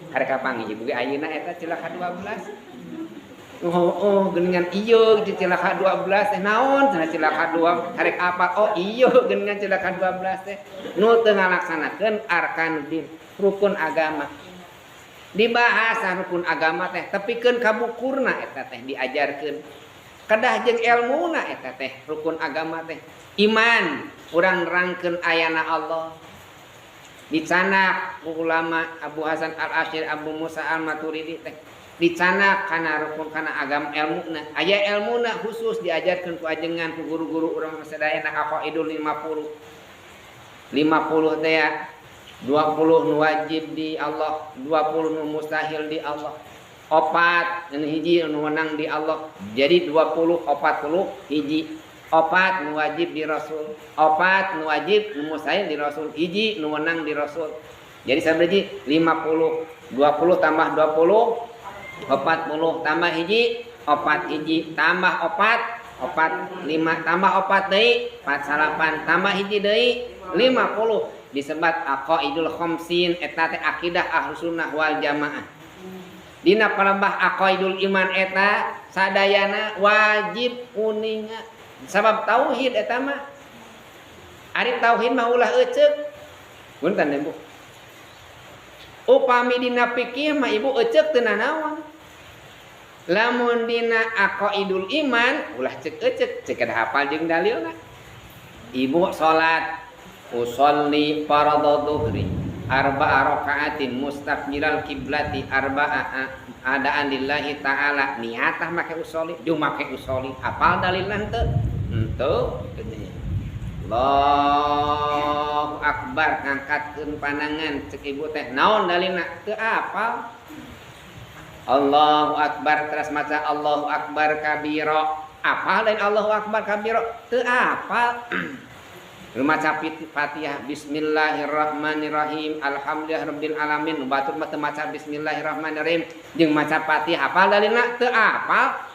Harek kapanggih ibu ge ayeuna eta cilaka 12. Oh, geuningan ieu cilaka 12 teh naon cenah cilaka 2 harek apa? Oh ieu geuningan cilaka 12 teh nu teu ngalaksanakeun arkanuddin, rukun agama. Dibahas rukun agama teh tepikeun ka bukurna eta teh diajarkeun. Kedah jeung elmuna eta teh rukun agama teh. Iman urang nerangkeun ayana Allah. Dicanak ulama Abu Hasan Al-Asy'ari, Abu Musa Al-Maturidi teh dicanak kana rukun kana agama elmuna. Aya elmuna khusus diajarkeun ku ajengan ku guru-guru urang sadayana aqaidul 50. 50 teh ya 20 nu wajib di Allah, 20 nu mustahil di Allah. 4 nu hiji nu wenang di Allah. Jadi 20 40 hiji. 4 nu wajib di Rasul, 4 nu wajib nu mustahil di Rasul, hiji nu wenang di Rasul. Jadi sabaraha 50, 20 tambah 20, 40 tambah hiji, 4 hiji tambah 4, 4 5 tambah 4 deui, 4 salapan tambah hiji deui, 50. Disebat aqaidul khamsin eta teh akidah Ahlus Sunnah wal Jamaah. Dina palembah aqaidul iman eta sadayana wajib uninga. Sabab tauhid eta mah ari tauhid mah ulah eceuk. Punten Ibu. Upami dina fikih mah ibu eceuk teu nanaon. Lamun dina aqaidul iman ulah ceuk eceuk, ceuk kada hafal jeung dalilna. Ibu salat usolli fardhu dhuhri arba'a raka'atin mustaqbilal kiblati arba'a adaan lillahi ta'ala. Niatah make usolli, jeung make usolli apal dalilna henteu? Henteu. Allahu akbar ngangkatkeun pandangan cek ibu teh naon dalilna? Teu apal. Allahu akbar terus maca Allahu akbar kabira. Apal lain Allahu akbar kabira? Teu apal. Maca Fatihah bismillahirrahmanirrahim alhamdulillah rabbil alamin. Batur mah teu maca bismillahirrahmanirrahim jeung maca Fatihah apal dalilna? Teu apal.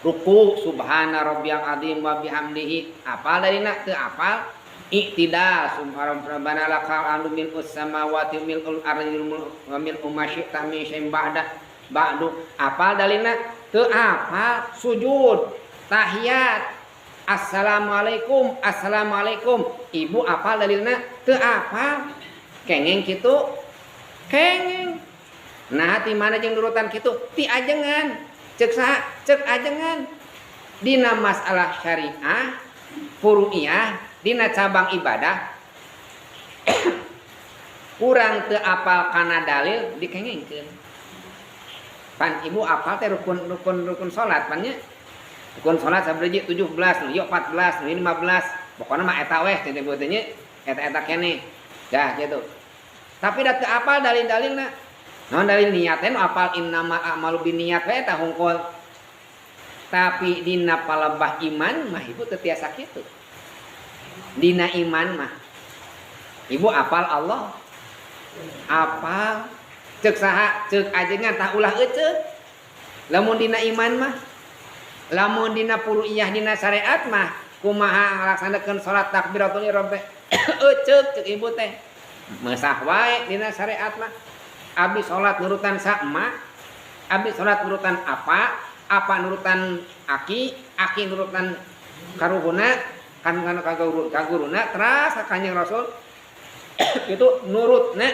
Ruku subhana rabbiyal azim wa bihamdihi apal dalilna? Teu apal. I'tidal subhana rabbana lakal hamdu mil'us samawati mil'ul ardi wa mil'u ma syi'ta min syai'in ba'da ba'du apal dalilna? Teu apal. Sujud tahiyat assalamualaikum assalamualaikum ibu apal dalilna? Teu apal. Kengeng kitu kengeng. Nah ti mana jeung nurutan kitu? Ti ajengan. Cek saha? Cek ajengan. Dina masalah syariah furu'iyah dina cabang ibadah kurang teu apal kana dalil dikengengkeun. Pan ibu apal teh rukun salat pan nya. Rukun salat sabaraha 17, nu ieu 14, nu 15. Pokona mah eta weh teh ibu teh nya, eta-eta keneh. Dah kitu. Tapi da teu apal dalil-dalilna. Naon dalil niat teh nu apal innama a'malu binniyat we eta hungkul. Tapi dina palebah iman mah ibu teu tiasa kitu. Dina iman mah ibu apal Allah. Apal cek saha? Cek ajengan tah ulah eceuk. Lamun dina iman mah, lamun dina furu'iyah dina syariat mah kumaha ngalaksanakeun salat takbiratul ihram teh eceuk cek ibu teh. Mesah wae dina syariat mah. Abdi salat nurutan sa emak, abdi salat nurutan apa, apa nurutan aki, aki nurutan karuhuna, kan kaguruna teras ka Kanjeng Rasul. Itu nurutna,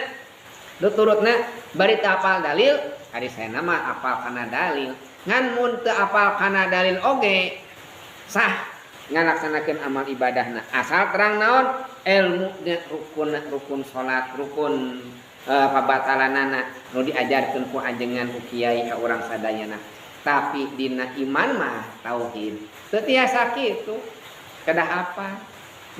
nuturutna bari teu apal dalil, ari saena mah apal kana dalil. Ngan mun teu apal kana dalil oge sah ngalaksanakeun amal ibadahna. Asal terang naon ilmu rukun, rukun salat, rukun pabatalanana nu diajarkeun ku ajengan ku kiai ka urang sadayana. Tapi dina iman mah tauhid teu tiasa kitu. Kedah apa?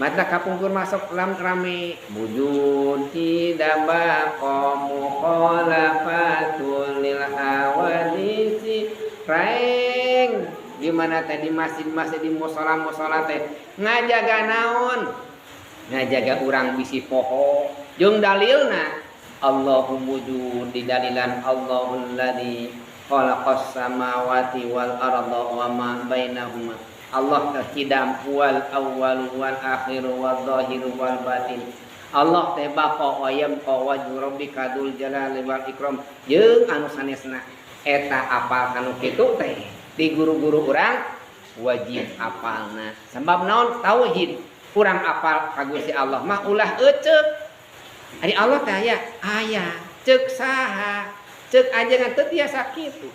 Mata kapungkur masuk lam rame wujud tidak baqa mukhalafatul lil hawadisi reng di mana teh di masjid-masjid di musola-musola teh ngajaga naon? Ngajaga urang bisi poho jeung dalilna Allahu wujud didalilan Allahul ladzi khalaqas samawati wal arda wa ma bainahuma. Allah kidam wal awwal wal akhir wal zahir wal batin. Allah teh baqa wa yabqa, wajhu rabbika dzul jalali wal ikram, jeung anu sanesna. Eta apal kanu kitu teh di guru-guru urang wajib apalna. Sebab naon? Tauhid. Urang apal ka Gusti Allah mah ulah eceuk. Ari Allah teh aya, aya. Ceuk saha? Ceuk ajengan teu tiasa kitu.